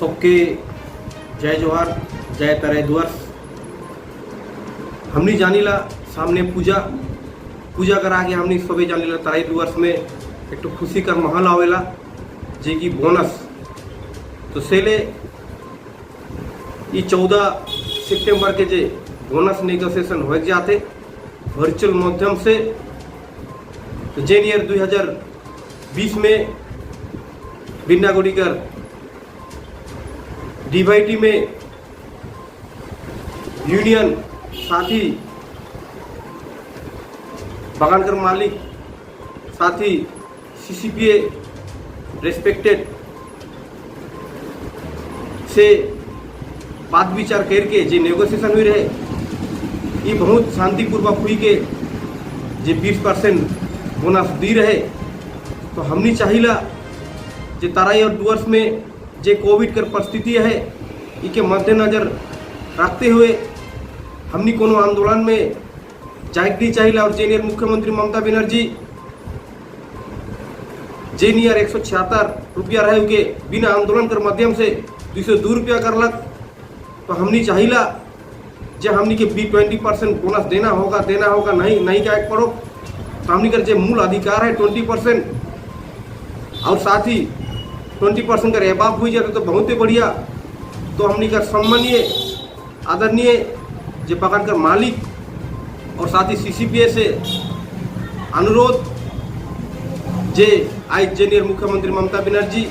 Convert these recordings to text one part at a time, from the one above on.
सबके जय जोहार, जय तराई डुअर्स। हमनी जानीला सामने पूजा पूजा करा के हमनी सबे जानीला तराई डुअर्स में एक तो खुशी का माहौल आवेला जे कि बोनस। तो सेले ये 14 सितंबर के जे बोनस नेगोशिएशन हो जाते वर्चुअल माध्यम से, तो जेन ईयर 2020 में बिन्नागुड़ी कर डीवाईटी में यूनियन, साथी बागानकर मालिक, साथी सीसीपीए रेस्पेक्टेड से बात विचार करके जे नेगोशिएशन हुई रहे, ये बहुत शांतिपूर्वक हुई के जे 20% बोनस दी रहे। तो हमनी चाहिला जे तराई और डुअर्स में जे कोविड कर परिस्थिति है, इके मद्देनजर रखते हुए हमनी कोनो आंदोलन में जाए नहीं चाहिए। और जेनियर मुख्यमंत्री ममता बनर्जी जे नियर 176 रुपया रहे के बिना आंदोलन कर माध्यम से 202 रुपया करलक, तो हमनी चाहिला जे हमनी के बी 20% बोनस देना होगा, देना होगा। नहीं नहीं का पड़ो तो हमनी कर जे मूल अधिकार है 20% और साथ ही 20% का एबाव हुई जाए तो बहुत ही बढ़िया। तो हमनी का सम्मानीय आदरणीय जे बागान कर मालिक और साथ ही सीसीपीए से अनुरोध जे आज जेनियर मुख्यमंत्री ममता बनर्जी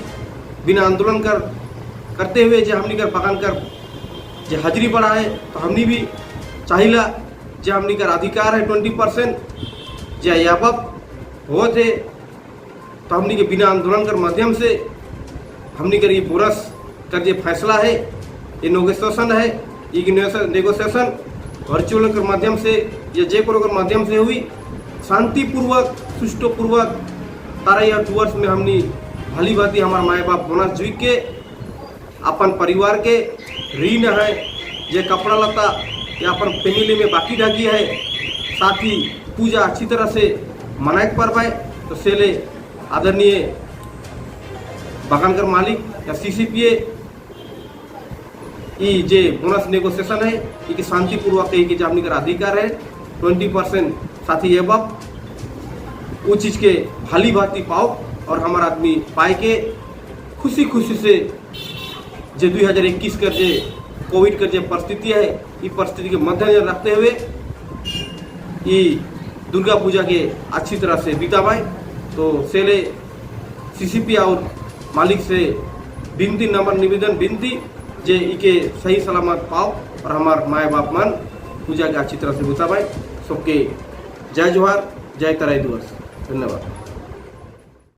बिना आंदोलन कर करते हुए जे हमनी कर बागान कर जे हाजिरी बढ़ा है, तो हमनी भी चाहिला जे हमनी कर अधिकार है 20% जे याबप होत है, तो हमनी के बिना आंदोलन कर माध्यम से हमनी कर ये बोनस कर जे फैसला है, ये नेगोशिएशन है, ये नेगोशिएशन वर्चुअल के माध्यम से या जे कोनो के माध्यम से हुई, शांतिपूर्वक, सुष्ठुपूर्वक तराई और डुअर्स में हमनी भली भांति हमार माए बाप बोनस जुई के अपन परिवार के ऋण है, जे कपड़ा लत्ता या अपन फैमिली में बाकी ढाकी है, साथ ही पूजा अच्छी तरह से मनाए पर पाए। तो सेले आदरणीय बागानकर मालिक या सीसीपीए, ई जे बोनस नेगोशिएशन है, ई के शांतिपूर्वक कही कि जो हमनी का अधिकार है 20% साथ ही एबव, वो चीज़ के भली भांति पाओ और हमारा आदमी पाए के खुशी खुशी से जे 2021 कर जे कोविड कर जे परिस्थिति है, ये परिस्थिति के मद्देनजर रखते हुए ये दुर्गा पूजा के अच्छी तरह से बीता पाए। तो सेले सीसीपी और मालिक से विनती, नम्र निवेदन, विनती जे इके सही सलामत पाओ और हमार माए बाप मन पूजा के अच्छी तरह से बिता पाए। सबके जय जोहार, जय तराई डुअर्स। धन्यवाद।